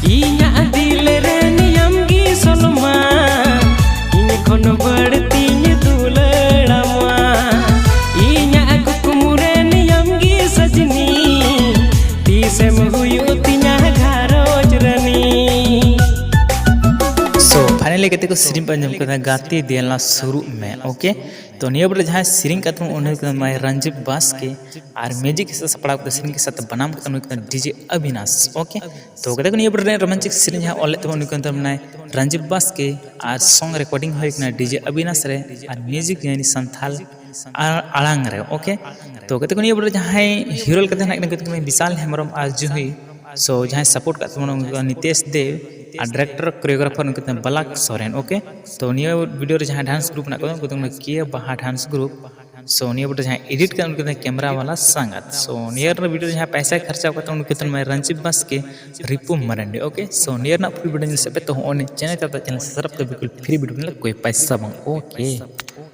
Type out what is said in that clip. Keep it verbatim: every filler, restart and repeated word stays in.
ᱤᱧᱟᱜ ᱫᱤᱞ ᱨᱮ ᱱᱤᱭᱟᱢ ᱜᱮ ᱥᱚᱞᱢᱟ, ᱤᱧ ᱠᱷᱚᱱ ᱵᱟᱹᱲᱛᱤᱧ ᱫᱩᱞᱟᱹᱲᱟᱢᱟ᱾ ᱤᱧᱟᱜ ᱠᱩᱠᱢᱩ ᱨᱮ ᱱᱤᱭᱟᱢ ᱜᱮ ᱥᱟᱡᱽᱱᱤ, ᱛᱤᱥᱮᱢ ᱦᱩᱭᱩᱜ ᱛᱤᱧᱟ ᱜᱷᱟᱨᱚᱸᱡᱽ ᱨᱟᱹᱱᱤ᱾ So finally ᱜᱟᱛᱮ ᱠᱚ, ᱥᱮᱨᱮᱧ ᱯᱮ ᱟᱸᱡᱚᱢ ᱠᱮᱫᱟ, ᱜᱟᱛᱮ ᱫᱮᱞᱟ ᱥᱩᱨᱩᱜ ᱢᱮ, okay? ᱛᱚ ᱱᱤᱭᱟᱹ ᱵᱚᱞᱮ ᱡᱟᱦᱟᱸᱭ ᱥᱮᱨᱮᱧ ᱠᱟᱛᱮ ᱩᱱᱤ ᱠᱟᱱᱟᱭ ᱨᱚᱧᱡᱤᱛ ᱵᱟᱥᱠᱮ, ᱟᱨ music ᱥᱮ ᱥᱟᱯᱲᱟᱣ ᱠᱟᱛᱮ ᱥᱮᱨᱮᱧ ᱠᱮᱫ ᱥᱟᱛᱮ ᱵᱟᱱᱟᱢ ᱠᱟᱛᱮ ᱩᱱᱤ ᱠᱟᱱᱟ DJ ᱟᱵᱤᱱᱟᱥ, okay? ᱛᱚ ᱜᱟᱛᱮ ᱠᱚ, ᱱᱤᱭᱟᱹ ᱵᱚᱞᱮ ᱨᱮ romantic ᱥᱮᱨᱮᱧ ᱡᱟᱦᱟᱸ ᱚᱞ ᱞᱮᱫ ᱛᱟᱵᱚᱱ ᱩᱱᱤ ᱠᱟᱱ ᱛᱟᱵᱚᱱᱟᱭ ᱨᱚᱧᱡᱤᱛ ᱵᱟᱥᱠᱮ, ᱟᱨ song recording ᱦᱩᱭ ᱠᱟᱱᱟ DJ ᱟᱵᱤᱱᱟᱥ ᱨᱮ, ᱟᱨ music ᱡᱟᱦᱟᱸᱭ ᱥᱟᱱᱛᱷᱟᱞ ᱟᱨ ᱟᱲᱟᱝ ᱨᱮ, okay? ᱛᱚ ᱜᱟᱛᱮ ᱠᱚ, ᱱᱤᱭᱟᱹ ᱵᱚᱞᱮ ᱡᱟᱦᱟᱸᱭ hero ᱞᱮᱠᱟᱛᱮ ᱦᱮᱱᱟᱜ ᱠᱤᱱᱟ ᱠᱤᱱ ᱵᱤᱥᱟᱞ ᱦᱮᱢᱵᱨᱚᱢ ᱟᱨ ᱡᱩᱦᱤ, so ᱡᱟᱦᱟᱸᱭ support ᱠᱟᱜ ᱛᱟᱵᱚᱱᱟ ᱩᱱᱠᱩ ᱫᱚ ᱱᱤᱛᱮᱥ ᱫᱮᱵ, ᱟᱨ director choreographer ᱩᱱᱠᱩ ᱫᱚ ᱵᱟᱞᱟᱠ ᱥᱚᱨᱮᱱ, okay? ᱛᱚ ᱱᱤᱭᱟᱹ video ᱨᱮ ᱡᱟᱦᱟᱸᱭ dance group ᱢᱮᱱᱟᱜ ᱠᱚᱣᱟ ᱩᱱᱠᱩ ᱫᱚ ᱠᱤᱭᱟ ᱵᱟᱦᱟ dance group᱾ So ᱱᱤᱭᱟᱹ video ᱡᱟᱦᱟᱸᱭ edit ᱠᱟᱜ ᱩᱱᱠᱩ ᱫᱚ camera ᱵᱟᱞᱟ ᱥᱟᱝᱜᱟᱛ᱾ So ᱱᱤᱭᱟᱹ ᱨᱮ video ᱡᱟᱦᱟᱸᱭ ᱯᱟᱭᱥᱟ ᱠᱷᱚᱨᱪᱟ ᱠᱟᱛᱮ ᱩᱱᱠᱩ ᱫᱚ ᱨᱚᱧᱡᱤᱛ ᱵᱟᱥᱠᱮ, ᱨᱤᱯᱩ ᱢᱟᱨᱟᱱᱰᱤ, okay? So ᱱᱤᱭᱟᱹ ᱨᱮᱱᱟᱜ full video ᱧᱮᱞ ᱥᱮᱫ ᱯᱮ, ᱛᱚ ᱦᱚᱸᱜᱼᱚᱭ channel ᱛᱟᱵᱚᱱ channel subscribe ᱫᱚ ᱵᱤᱞᱠᱩᱞ free video ᱧᱮᱞ ᱠᱚᱭ ᱯᱟᱭᱥᱟ ᱵᱟᱝ, okay?